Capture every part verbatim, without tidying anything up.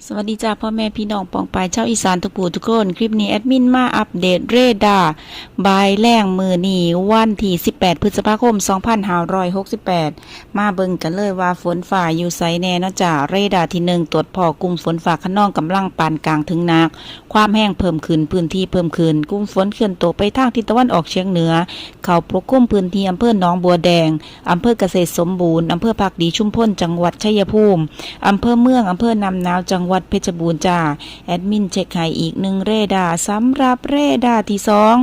สวัสดีจ้า พ่อแม่พี่น้องปองปายชาวอีสานทุกผู้ทุกคน คลิปนี้แอดมินมาอัปเดตเรดาร์บ่ายแลงมื้อนี้วันที่สิบแปดพฤษภาคมสองพันห้าร้อยหกสิบแปด มาเบิ่งกันเลยว่าฝนฟ้าอยู่ไสแน่เนาะจ้า เรดาร์ที่หนึ่งตรวจพ้อกลุ่มฝนฟ้าคะนองกำลังปานกลางถึงหนัก ความแฮงเพิ่มขึ้น พื้นที่เพิ่มขึ้น กลุ่มฝนเคลื่อนตัวไปทางทิศตะวันออกเฉียงเหนือ เข้าปกคลุมพื้นที่อำเภอหนองบัวแดง อำเภอเกษตรสมบูรณ์ อำเภอภักดีชุมพล จังหวัดชัยภูมิ อำเภอเมือง อำเภอน้ำหนาว จังหวัดเพชรบูรณ์จ้า แอดมินเช็คให้อีกหนึ่งเรดาร์ สำหรับเรดาร์ที่สอง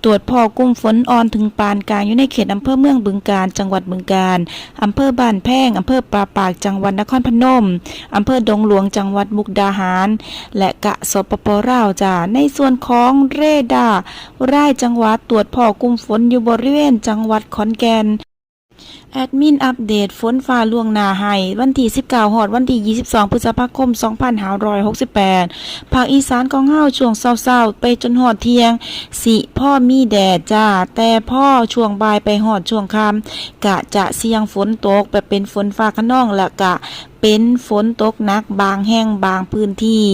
ตรวจพ้อกลุ่มฝนอ่อนถึงปานกลางอยู่ในเขตอำเภอเมืองบึงกาฬ จังหวัดบึงกาฬ อำเภอบ้านแพง อำเภอป่าปาก จังหวัดนครพนม อำเภอดงหลวง จังหวัดมุกดาหาร และกะ สปป ลาวจ้า ในส่วนของเรดาร์รายจังหวัดตรวจพ้อกลุ่มฝนอยู่บริเวณจังหวัดขอนแก่น แอดมินอัปเดตฝนฟ้าล่วงหน้าให้วันที่สิบเก้าฮอดวันที่ยี่สิบสองพฤษภาคมสองพันห้าร้อยหกสิบแปด ภาคอีสานของเฮาช่วงเช้าๆไปจนฮอดเที่ยง สิพอมีแดดจ้า แต่พอช่วงบ่ายไปฮอดช่วงค่ำ กะจะเสี่ยงฝนตกแบบเป็นฝนฟ้าคะนอง และกะเป็นฝนตกหนักบางแห่งบางพื้นที่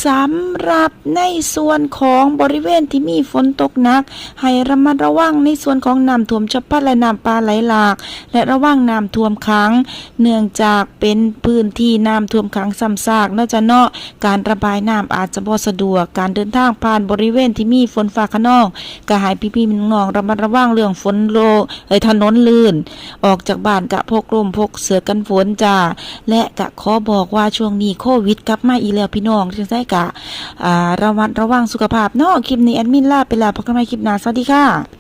สำหรับในส่วนของบริเวณที่มีฝนตกหนัก ให้ระมัดระวังในส่วนของน้ำท่วมฉับพลันและน้ำป่าไหลหลาก และระวังน้ำท่วมขัง เนื่องจากเป็นพื้นที่น้ำท่วมขังซ้ำซากเนาะจ้ะเนาะ การระบายน้ำอาจจะบ่สะดวก การเดินทางผ่านบริเวณที่มีฝนฟ้าคะนอง ก็ให้พี่ๆน้องๆระมัดระวังเรื่องฝนโลเอ้ยถนนลื่น ออกจากบ้านกะพกร่มพกเสื้อกันฝนจ้า และกะขอบอกว่าช่วงนี้โควิดกลับมาอีกแล้วพี่น้อง จั่งใดกะ อ่า ระมัดระวังสุขภาพเนาะ คลิปนี้แอดมินลาไปแล้ว พบกันใหม่คลิปหน้า สวัสดีค่ะ